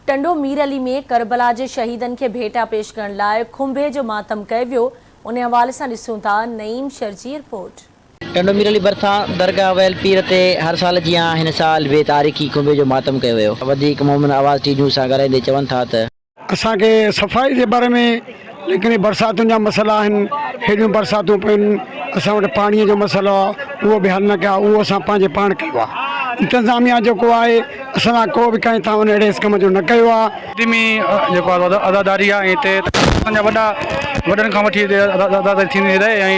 ٽنڊو مير علي ۾ ڪربلا جي شهيدن کي ڀيٽا پيش ڪرڻ لاء کنڀي جو ماتم ڪيو ويو، انهي حوالي سان ڏسون ٿا نعيم شر جي رپورٽ. ٽنڊو مير علي ڀرسان درگاهه ويل پير تي هر سال جيان هن سال به تاريخي کنڀي جو ماتم ڪيو ويو. وڌيڪ مومن آواز ٽي نيوز سان ڳالهائيندي چون ٿا ته. اسان کي صفائي جي باري ۾ ليڪن هي برساتن جا مسئلا آهن هيڏيون برساتون پيون اسان وٽ پاڻي جو مسئلو آهي اهو به حل نه ڪيو آهي اهو اسان پنهنجي پاڻ ڪيو آهي انتظاميا جيڪو آهي اسان سان ڪو به ڪنهن تعاون اهڙي ڪم جو نه ڪيو آهي. قديمي جيڪو آهي عزاداري آهي ۽ هتي اسان جا وڏا وڏن کان وٺي هتي عزاداري ٿيندي رهي ۽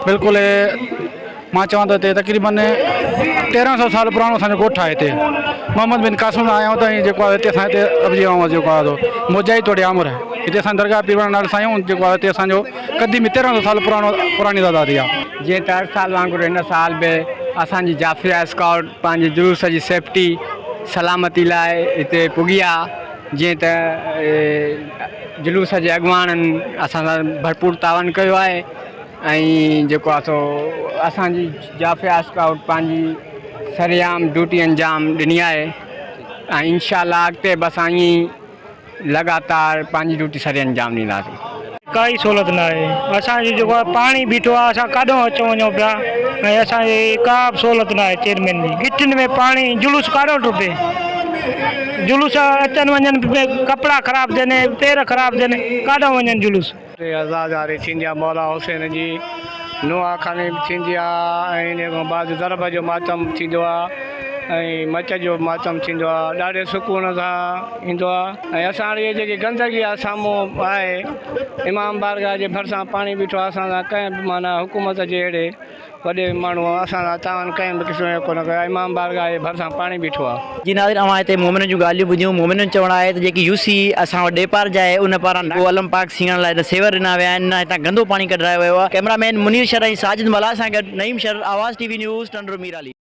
بلڪل مان چوان ٿو هتي تقريبن 13 سو سال پراڻو اسان جو ڳوٺ آهي هتي محمد بن قاسم سان آيا آهيون ته جيڪو آهي هتي اسان هتي ربجي ويا آهيون جيڪو آهي سو موجائي توڙي آمر هتي اسان درگاهه پير واري نالي سان آهيون جيڪو آهي هتي اسان جو قديمي 13 سو سال پراڻو پراڻي عزاداري آهي. جيئن ته هر سال وانگر هن سال به اسان جي جعفريه اسڪائوٽ پنهنجي جلوس جي سيفٽي سلامتي لاء هتي پڳي آ جيئن ته جلوس جي اڳواڻن اسان سان ڀرپور تعاون ڪيو آهي ۽ جيڪو آ سو اسان جي جعفريه اسڪائوٽ پنهنجي سرعام ڊيوٽي انجام ڏني آهي ۽ انشاء الله اڳتي به اسان ائين ئي لڳاتار پنهنجي ڊيوٽي سر انجام ڏينداسين. ڪائي سھولت ناھي اسان جو جيڪو آھي پاڻي بيٺو آھي اسان ڪاڏو اچون وڃون پيا ۽ اسان جي ڪا به سھولت ناھي چيئرمين جي گھٽين ۾ پاڻي جلوس ڪاڏو ٽپي جلوس اچن وڃن ڪپڙا خراب ٿين پير خراب ٿين ڪاڏو وڃن جلوس. تي عزاداري ٿيندي آ مولا حسين جي نوحا خواني به ٿيندي آ ۽ انهي کان بعد ضرب جو ماتم به ٿيندو آ ۽ مچ جو به ماتم ٿيندو آ ڏاڍي سڪون سان ايندو آ ۽ اسان وٽ اهي جيڪي گندگي آ سامهون آهي امام بارگاهه جي ڀرسان پاڻي بيٺو آ اسان سان ڪنهن به معنيٰ حڪومت جي اهڙي وڏي ماڻهوء اسان سان تعاون ڪنهن به قسم جو ڪونه ڪيو آهي. امام بارگاهه جي ڀرسان پاڻي بيٺو آهي. جي ناظرين اوهان هتي مومنن جون ڳالهيون ٻڌيون مومنن چوڻ آهي ته جيڪي يو سي اسان وٽ ڏيپار جا آهي ان پاران نه ڪو علم پاڪ سينگارڻ لاء نه سيور ڏنا ويا آهن نه هتان گندو پاڻي ڪڍرايو ويو آهي ڪئميرا مين منير شر ۽ ساجد ملاح سان گڏ Naeem Shar Awaz T V news Tando Mir Ali.